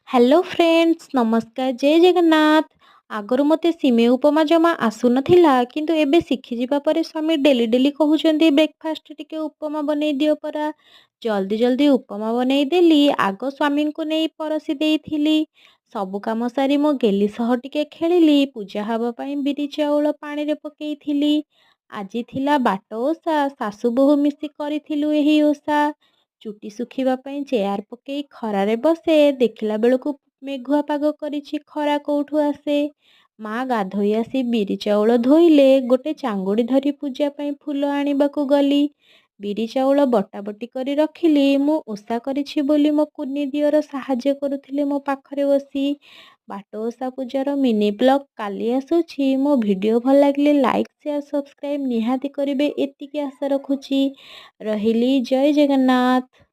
Hello friends, ନମସ୍କାର, ଜୟ ଜଗନ୍ନାଥ। ଆଗରୁ ମୋତେ ସିମେଇ ଉପମା ଜମା ଆସୁନଥିଲା, କିନ୍ତୁ ଏବେ ଶିଖିଯିବା ପରେ ସ୍ୱାମୀ ଡେଲି ଡେଲି କହୁଛନ୍ତି, ବ୍ରେକଫାଷ୍ଟ ଟିକେ ଉପମା ବନେଇ ଦିଅ ପରା। ଜଲ୍ଦି ଜଲ୍ଦି ଉପମା ବନେଇ ଦେଲି। ଆଗ ସ୍ୱାମୀଙ୍କୁ ନେଇ ପରସି ଦେଇଥିଲି। ସବୁ କାମ ସାରି ମୁଁ ଗେଲି ସହ ଟିକେ ଖେଳିଲି। ପୂଜା ହେବା ପାଇଁ ବିରି ଚାଉଳ ପାଣିରେ ପକେଇଥିଲି। ଆଜି ଥିଲା ବାଟ ଓଷା। ଶାଶୁ ବୋହୂ ମିଶି କରିଥିଲୁ ଏହି ଓଷା। ଚୁଟି ଶୁଖିବା ପାଇଁ ଚେୟାର ପକେଇ ଖରାରେ ବସେ, ଦେଖିଲା ବେଳକୁ ମେଘୁଆ ପାଗ କରିଛି, ଖରା କେଉଁଠୁ ଆସେ? ମା ଗାଧୋଇ ଆସି ବିରି ଚାଉଳ ଧୋଇଲେ। ଗୋଟେ ଚାଙ୍ଗୁଡ଼ି ଧରି ପୂଜା ପାଇଁ ଫୁଲ ଆଣିବାକୁ ଗଲି। ବିରି ଚାଉଳ ବଟାବଟି କରି ରଖିଲି। ମୁଁ ଓଷା କରିଛି ବୋଲି ମୋ କୁନି ଦିଅର ସାହାଯ୍ୟ କରୁଥିଲେ ମୋ ପାଖରେ ବସି। ବାଟ ଓଷା ପୂଜାର ମିନି ବ୍ଲଗ୍ କାଲି ଆସୁଛି। ମୋ ଭିଡ଼ିଓ ଭଲ ଲାଗିଲେ ଲାଇକ୍, ସେୟାର, ସବସ୍କ୍ରାଇବ୍ ନିହାତି କରିବେ, ଏତିକି ଆଶା ରଖୁଛି। ରହିଲି, ଜୟ ଜଗନ୍ନାଥ।